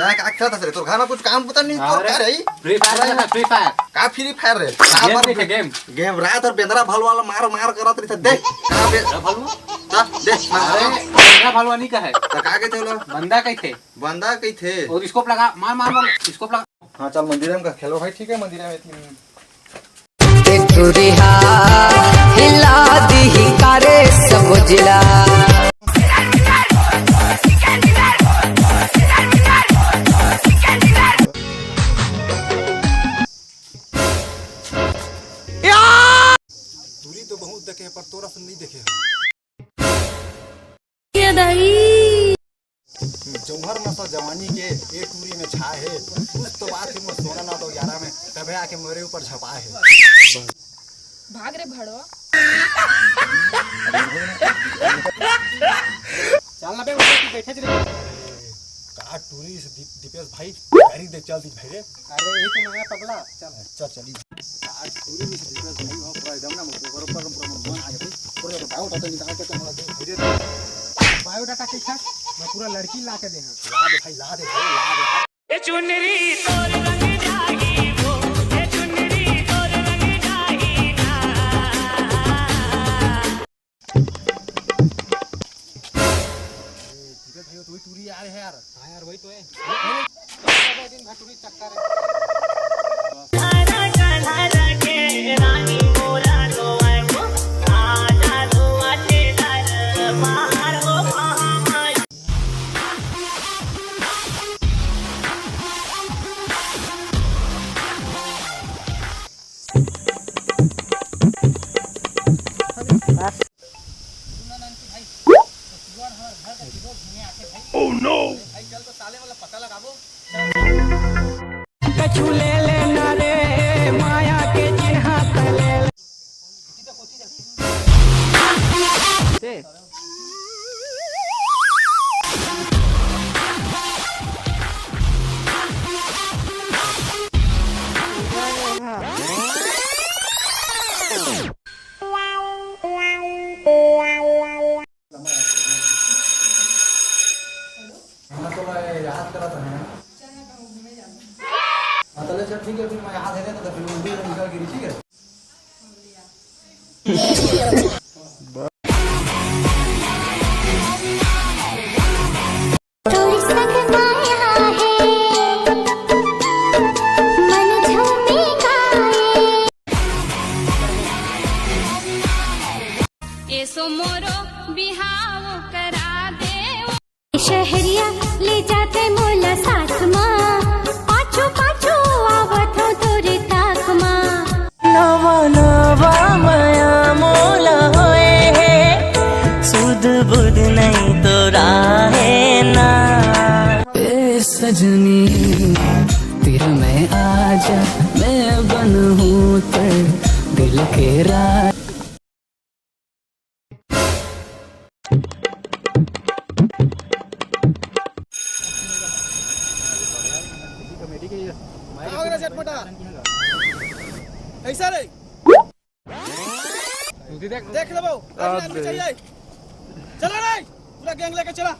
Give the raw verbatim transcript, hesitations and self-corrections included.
अरे, का खेलत हस रे? तोर घर में कुछ काम पता नहीं, तोर अरे, का रे? Free Fire है ना, Free Fire। का Free Fire रे? का game बार देखे, game। Game रात और बेंदरा भलुवा ला मार मार करत रहिथे, देख। का बे-, बेंदरा भलुवा? ता, देख, मार, अरे, मार। बेंदरा भलुवा नहीं कहे। ता का कहिथे ओला? बंदा कहिथे। बंदा कहिथे। और scope लगा, मार, मार, मार, scope लगा। हाँ, चल मंदिर में का खेलो भाई, ठीक है, मंदिर में तीन ए टूरी हा हिला दीही का रे सब जिला। टूरी तो बहुत देखे हैं, पर तोरा से नहीं देखे हैं। ये दाई। जौहर नशा जवानी के ए टूरी में छाए हे। कुछ तो बात हे मोर सोना ना तो ग्यारह में, तभे आके मोरे ऊपर झपाए हे। भाग रे भड़वा। चल ना बे, उठ के बैठे रे। का टूरी से दीप-, दीपेश भाई, गाड़ी दे चल दी भाई रे। अरे यही तो मांगा पगला, चल। चल, चली। आज पूरी भी सही बात नहीं हो, पूरा एकदम ना, ऊपर, ऊपर, ऊपर मन आ गया भाई। पूरा बायोडाटा निकाल के तो हमारा दे भाई रे। बायोडाटा के साथ मैं पूरा लड़की ला के दे हाँ। ला दे भाई, ला दे भाई, ला दे भाई। ए चुनरी तोर रंग जागी वो, ए चुनरी तोर रंग जागी ना। ए, धीरज भाई, तो वही टूरी आ रहे हैं यार। हाँ यार, वही तो है। दिन भर टूरी चक्कर है। Oh no! कछु ले लेना रे, माया के चिन्हा त ले ले। हाँ, तो मैं याद करा था ना। हाँ, तो ले चल, ठीक है, फिर मैं याद है तो फिर वो भी निकल गिरी, ठीक है? तोर संग माया हे, मन झूमे गाए। एसो मोरो बिहाव करा दे। शहरिया ले जाते मोला साथ मा, पाछू पाछू आवत हूँ तोरे ताक मा। नवा नवा मया मोला होए हे, सुध बुध नहीं तो राहे ना। ए सजनी, तेरा मैं आजा, मैं बनूं तेरे दिल के राजा। का हो गया चटपटा? कैसा रे? देख लेबो, आज आदमी चाहिए। चला रे, पूरा गैंग लेके चला।